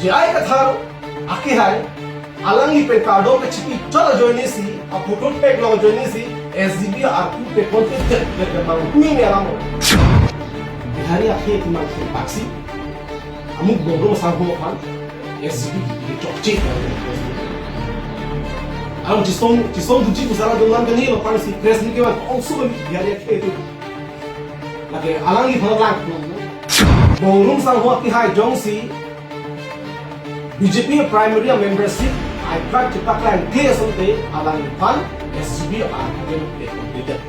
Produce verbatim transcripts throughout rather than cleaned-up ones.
J I Kathar akehai, alangli pen kardom kachipi chot ajoine si, aphoto theklong ajoine si, S G B arpu pekon te tet tet ke bang mi me alam. Bihari akhei atum abang ke paksi, amuk Bongrung Sangho aphan, S G B ke chokche. Ang chisong, chisong duji pusara dolan kani lo pan si press ni ke bang ongsu kami Bihari akhei atum. Lake alangliphan lang. Bongrung Sangho akehai jongsi B J P primary membership I card chepaklang ke asonte alangliphan S G B arpu pen pekon te tet.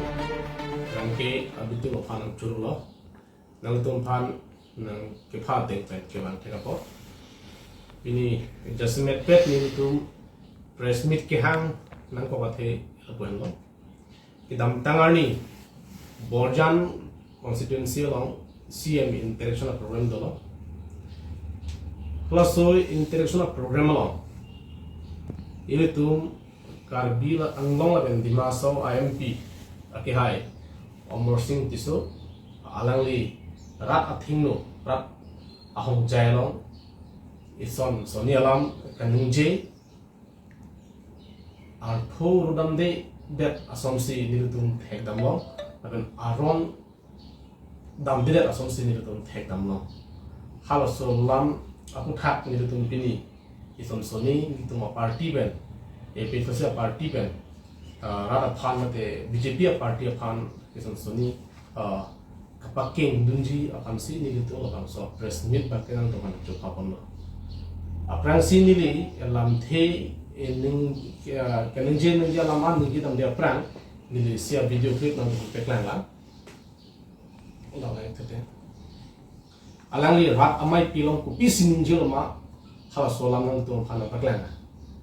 Rangke abitu aphan nangchurlo. Nangtum aphan nangkepha dengpet kevang thek apot. Pini jasemet pet nelitum press meet kehang nangkok athe lapu-an lo. Kedamtang arni Borjan constituency along C M interaction a-program dolo. Laso interaction a-program along ilitum Karbi la-, Anglong lapen Dima Hasao a-M P akehai Amarsing Tisso alangli rat athengno, rat ahongjai along ison sonni alam kaningje, arthu rudamde det asonsi nelitum thekdamlo, lapen aron damde det asonsi nelitum thekdamlo. Halaso alam aputhak nelitum pini ison sonni nelitum a-party pen, A P H L C a-party pen, ah, rat aphan mate B J P a-party aphan ison sonni, ah, kapakeng dunji aphansi nelitum labangso press meet abang ke nangtum aphan chopha ponlo. Aphrangsi neli lamthe, eh, ning, eh, kaningje ningje alam an ningje damde aphrang neli isi a-video clip nangtum aphan paklang lang. Ulang lang tete. Alangli rat ameipi along kopisi ningjelo ma, halaso alam nangtum aphan paklang.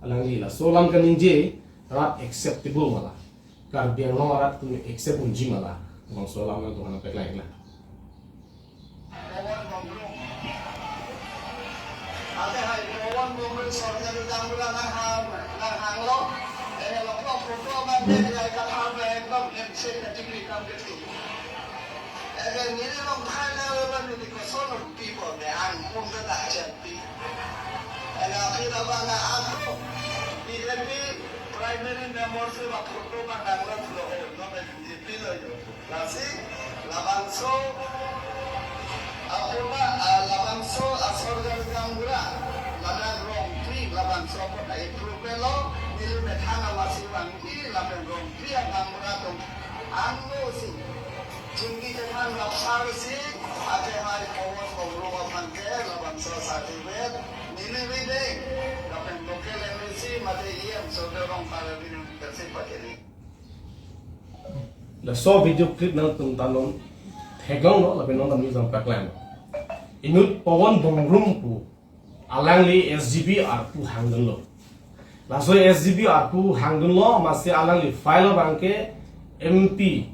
Alangli laso alam kaningje rat acceptable ma la, Karbi Anglong arat atum accept unji ma la, labangso alam nangtum aphan paklang lang. Pawan Bongrung. Ate hai Pawan Bongrung sorkari gaonbura nanghang, nanghanglo. Ene loklo photo abang de, J I Kathar abang ekdom M C category kam keti. Ene neli long thai na lo neli koson people de ang pun ta dak chen pi. Ene aphi abang na ako B J P primary member si ba photo abang nanglo pulo ho, no B J P lo yo. Lasi, labangso, apuna, ah, labangso asorkari gaonbura, ladak rongpi, labangso apuna improvement lo, neli methang amatsi vangji, lapen rongpi agaonbura atum angno si chingki chethan rapsar si, ate hai Pawan Bongrung aphan ke, labangso certificate, neli bideng, lapen local M A C, mate E M Surjya Rongphar abideng kasi pachini. Laso video clip nangtum ta non theklonglo, lapen non ta news nangpaklang. Inut Pawan Bongrung pu alangli S G B arpu hangdunlo. Laso S G B arpu hangdunlo, amatsi alangli file abang ke M P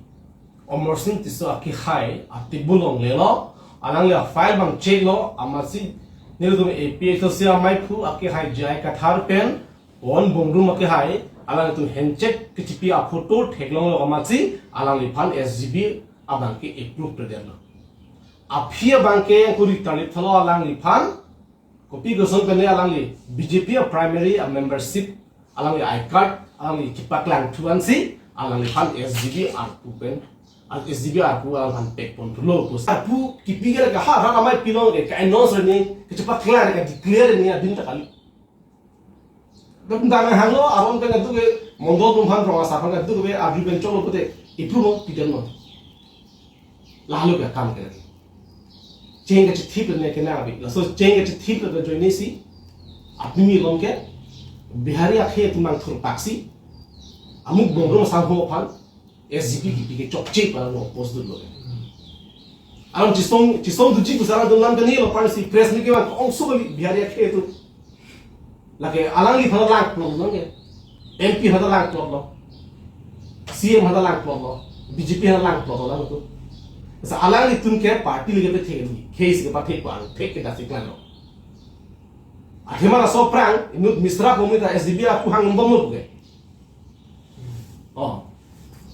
Amarsing Tisso akehai a-table along lelo, alangli a-file abang check lo, amatsi nelitum A P H L C amaiphu akehai J I Kathar pen Pawan Bongrung akehai, alangtum hand check kachipi aphoto theklonglo amatsi, alangliphan S G B abang ke approve kredetlo. Aphi abang ke kuri tarlip thalo alangliphan, kopi koson pen alangli B J P a-primary a-membership, alangli I card, alangli chepaklang thu ansi, alangliphan S G B arpu pen, ah, S G B arpu alangphan pek pon thulo, pus. Arpu kipi ke ka ha, rat ameipi along ke, ka-announce ni, kachepaklang, ka-declare ni, adin ta kali. Dam dam hanglo, aron pen atu ke, mondol atum aphan rong asar aphan atu ke, arju pen cholo pute, ipru mo, pidem mo. Lahelo ke akam ke lagi. Cheng kachethip le ne kena abi. Laso cheng kachethip le ajoine si, apni mi along ke, Bihari akhei atum abang thurpaksi, amuk Bongrung Sangho aphan, S G B kipi ke chokche pa lo post dun lo. Alam chisong, chisong duji pusara dolan kani lo pan si press ni ke bang ongsu kali Bihari akhei atum. Lake alangliphan langplot lo ke. M P aphan langplot lo. C M aphan langplot lo. B J P aphan langplot lo alanglitum. Sa alanglitum ke party le ke thek ni. Case ke party pa thek ke dasi klan lo. Athema laso aphrang, inut Misra Bhumita S G B arpu hang bom lo ke. Oh,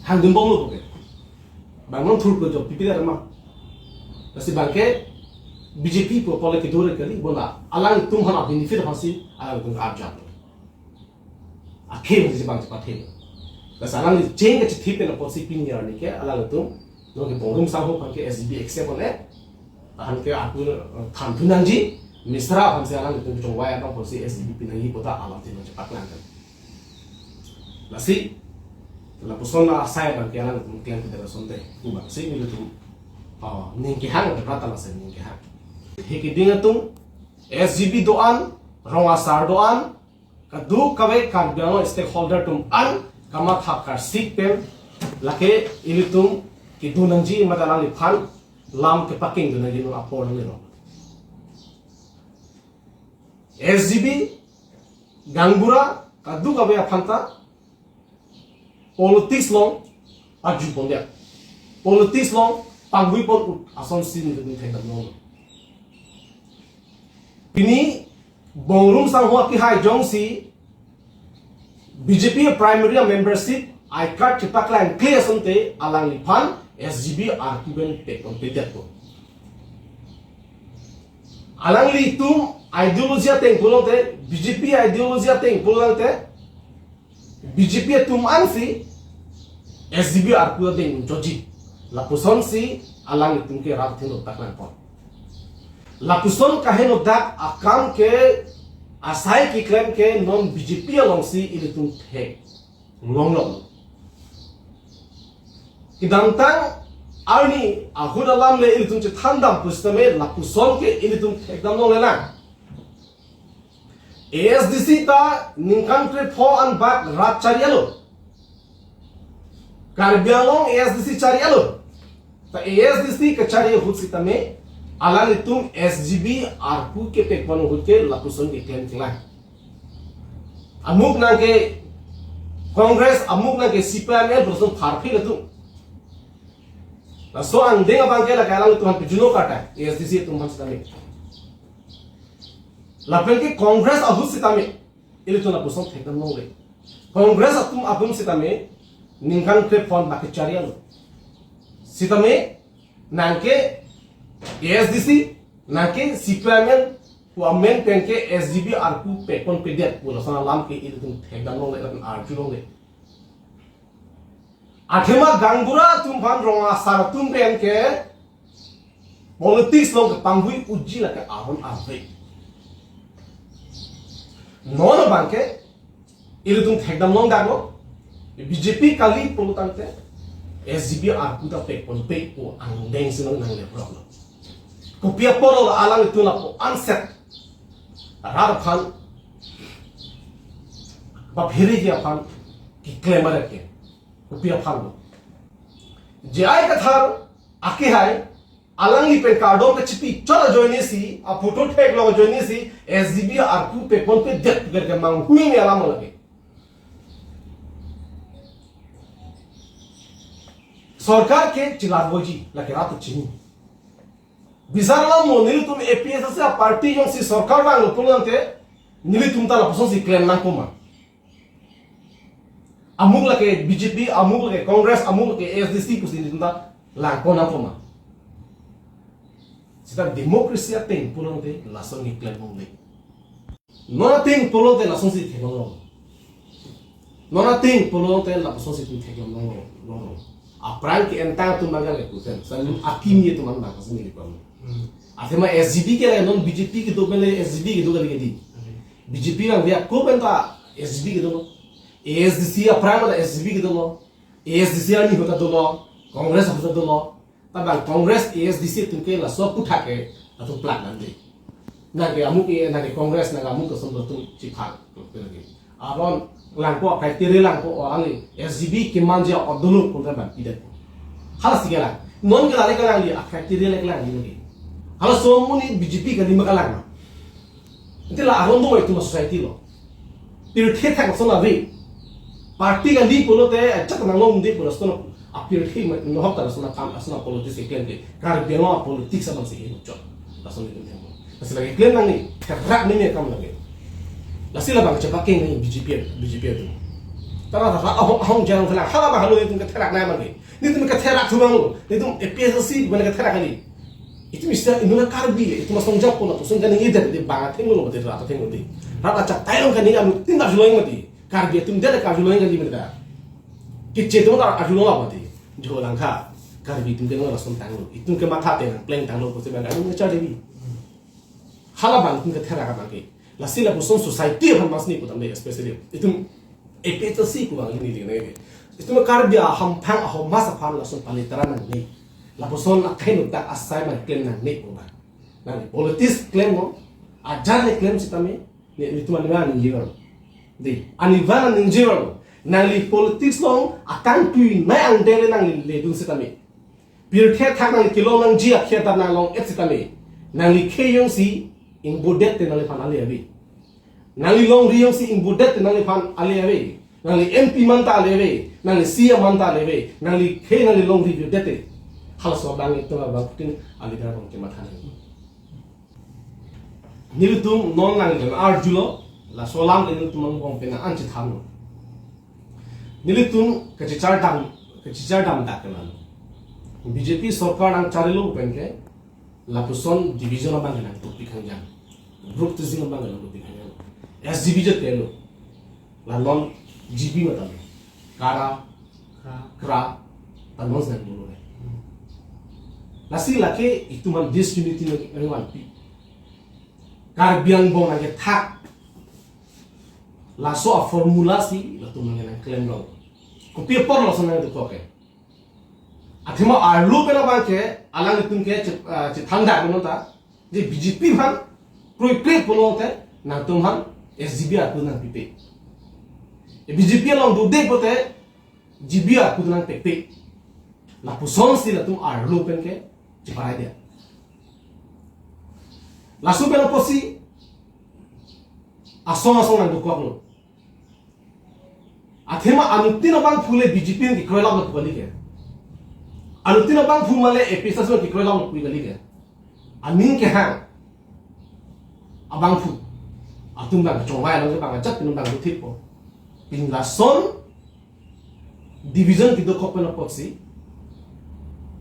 hangdun bom lo ke. Bang non thur ko jo pipi da ma. Lasi abang ke B J P pu apor le kedo re kali, bonta alangtum aphan a-benefit aphansi alangtum arjap. Akhei mati jebang cepat he. Lasi alangli cheng kachethip pen apotsi pini arni ke alangtum, non ke Bongrung Sangho aphan ke S G B accept on-e. Aphan ke aku, eh, than thu nangji, Misra aphansi alangtum chongvai abang apotsi S G B pinangji pu ta alam tin chepaklang kan. Lasi, lapuson asai abang ke alangtum klem ke dalam sonte, pu abangsi nelitum, oh, ning kehang, rata lasi ning kehang. He keding atum, S G B do-an, rong asar do-an, kadokave Karbi Anglong stakeholder atum an kamatha karsik pen, lake ilitum kedo nangji mate alangliphan lam kepakeng do nangji non apor nangji non. S G B, gaonbura, kadokave aphan ta politics along paju pon dia. Politics along panghui pon ut asonsi nelitum thekdam long. Pini Bongrung Sangho akehai jongsi B J P primary membership I card chepaklang kle asonte alangliphan S G B arpu pen pek pon pedet po. Alanglitum ideology ateng pulote, B J P ideology ateng pulote, B J P atum ansi S G B arpu ateng joji. Lapusonsi alanglitum ke rat thilo taklang pon. Lapuson kaheno dak akam ke asai keklem ke non B J P alongsi ilitum thek longlong. Kedamtang arni ahut alam le ilitum chethandam pusitame lapuson ke ilitum thekdam longle lang. A S D C ta ningkan krepho anbak rat chari-alo. Karbi Anglong A S D C chari-alo. Ta A S D C kachari ahut sitame, alanglitum S G B arpu kepek pon ahut ke lapuson keklem kelang. Amuk nang ke Congress, amuk nang ke C P I M L, lapuson pharphi latum. Laso angdeng abang ke lake alanglitum aphan pejunok karta, A S D C atum aphan sitame. Lapen ke Congress ahut sitame, ilitum lapuson thekdam longle. Congress atum apum sitame, ningkan krepho anbak kachari-alo. Sitame, nang ke A S D C, nang ke C P I M L, pu amen pen ke S G B arpu pek pon pedet pu lason alam ke ilitum thekdam longle, lapen arju longle. Athema gaonbura atum aphan rong asar atum pen ke politics along kepanghui utji lake aron ave. Non abang ke ilitum thekdam long daklo, B J P kali pulotangte S G B arpu ta pek pon pe pu angdengsi nang nangle prok lo. Kopi apot lo alanglitum lapu anset rat aphan, baphere ji aphan keklem aret ke. Kopi aphan lo. J I Kathar akehai, alangli pen kardom kachipi chot ajoinesi, aphoto theklong ajoinesi, S G B arpu pek pon pedet pu ke manghui ni alam lake. Sorkar ke chelar voji, lake rat chini. Bisar alam mo nelitum A P H L C a-party jongsi sorkar vanglo pulotangte, nelitum ta lapusonsi klem nangkoma. Amuk lake B J P, amuk lake Congress, amuk lake A S D C pusi nelitum ta langpon nangkoma. Seta democracy ateng pulotangte lason keklem longle. Non ateng pulotangte lasonsi theklong long. Non ateng pulotangte lapusonsi itum theklong long, long, long. Aphrang ke-entang atum bang ke kusen. Selalu akimi atum an bang sini di pam. Hmm. Athema S G B ke le non B J P kedo pen le S G B kedo kali ke di. Hmm. B J P bang dia ko pen ta S G B kedo lo. A S D C aphrang ta S G B kedo lo. A S D C arni ahut ta dolo. Congress ahut ta dolo. Tabang Congress A S D C atum ke laso aputhak ke latum plak nangji. Nang ke amuk ke, nang ke Congress, nang ke amuk ke som latum chiphak. Aron langpo, criteria langpo, o ani S G B kemanji a-odolo pun tabang pidet. Halasi kelang. Non ke lale kelang di, a-criteria le kelang di lagi. Halaso amonit B J P kali ma kelang ma. Ante la aron do itum a-society lo. Pirthe thak lason ave. Party kali pulote ajat nang long de pulo lason apirthe ma nohok ta lason akam lason a-politics keklem ke. Karbi Anglong a-politics abangsi ke muchot. Lason itum thengpo. Lasi lake klem nangji, therak nangji akam lake. Lasi labang chepakeng nangji B J P, B J P atum. Tara tara ahong ahong jang therak. Halabang halo itum ketherak nangji abang ke. Nelitum ketherak thu abang lo. Nelitum A P H L C abang ketherak kali. Itum isi inut Karbi, itum asong japo na, lapuson kaningje det, di bang athengno lo mati, rat athengno di. Rat achak tailong kaningje, anuttin arjulong mati. Karbi atum det arjulong kaningje mati ta. Keche atum ta arjulong mati. Jo langkha, Karbi atum ke lason tanglo. Itum kematha te nangpleng tanglo, pusi bang atum ngecha devi. Hala bang atum ke thera ka bang ke. Lasi lapuson society aphan mas ni putam dei, especially itum A P H L C pu bang ini lagi nai. Itum Karbi ahamphang ahormu aphan lason palitara nangne. Lapuson akhai nuktak asai bang klem nangne pu bang. Nangli politics klem mo, ajar le klem sitame, ne itum anivang ningje bang. Dei, anivang ningje bang. Nangli politics along atang tui nai angdeng le nangli ledun sitame. Pirthe thak nangli kelong nangji akhir ta nanglong et sitame. Nangli khei jongsi ingbodet te nangliphan ale ave. Nangli longri jongsi ingbodet te nangliphan ale ave. Nangli M P man ta ale ave. Nangli C E M man ta ale ave. Nangli khei nangli longri bodet te. Halaso abang itum abang putin ali dara bang kematha nang. Nelitum non nangli arjulo, laso alam nelitum angbong pen nang-an chethanlo. Nelitum kachichar dam, kachichar dam dak kenal. B J P sorkar nangcharilo pen ke, lapuson division abang nangtokpik hangjang. Group tizing abang nangtokpik hangjang. S G B je telo. La non G B mata lo. Kara, Kra. Kra, ta non sedang dulu dei. Lasi lake itum an disunity nang nangvanpi. Karbi angbong nangkethak. Laso a-formula si latum nang nangklemlo. Kopi apor lason nangdokok ke. Athema arlo pen abang ke, alanglitum ke che-, ah, chethan dak non ta. Je B J P aphan kroikre pulote, nangtum aphan S G B aku nangpipe. E B J P along dode pote, G B aku nangpipe. Lapuson si latum arlo pen ke, cheparai dia. Laso pen apotsi, asong asong nangdokoklo. Athema anuttin abangphu le B J P nang kekroilaplo pu kali ke. Anuttin abangphu male A P H L C nang kekroilaplo pu kali ke. Aning kehang abangphu. Atum bang chongvai along ke bang ajat pinung bang luthit po. Pin lason division kedokok pen apotsi.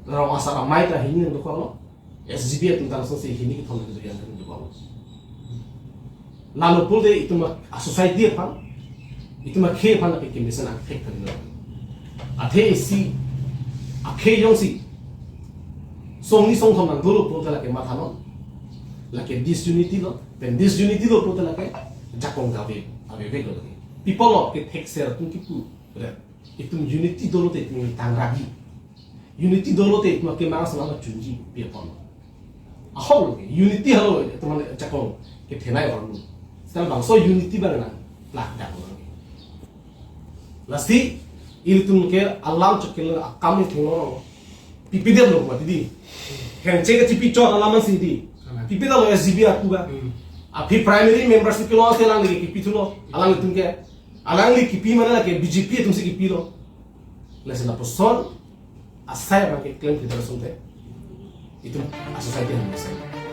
Rong asar amei ta hini nangdokoklo. S G B atum ta lasonsi hini kethom kedo yang kan dukong. Lalo pulote itum a-society aphan, itum akhei aphan api kemesen angthek kan lo. Athe isi akhei jongsi songni songthom nang dolo pulote lake mathanon. Lake disunity lo, pen disunity lo pulote lake jakong kave, avevek lo lake. People lo kethekser atum kipu. Itum unity dolo te itum tang ragi. Unity dolo te itum akemang asonam chunji pi apon. Ahok lo ke, unity halo itum mane jakong kethenei ormu. Sekarang bangso unity bang nang plak dak lo. Lasi, ilitum ke alam chokil akam ni thenglo. Pipi dia lo mati di. Hengche ke chipi chot alam si di. Pipi dia lo S G B aku ba. Hmm. Aphi primary membership ke lo se lang lagi kipi thulo. Alanglitum ke. Alangli kipi mane lake B J P atum si kipilo. Lasi lapuson asai abang keklem kita langsung te. Itum a-society han asai.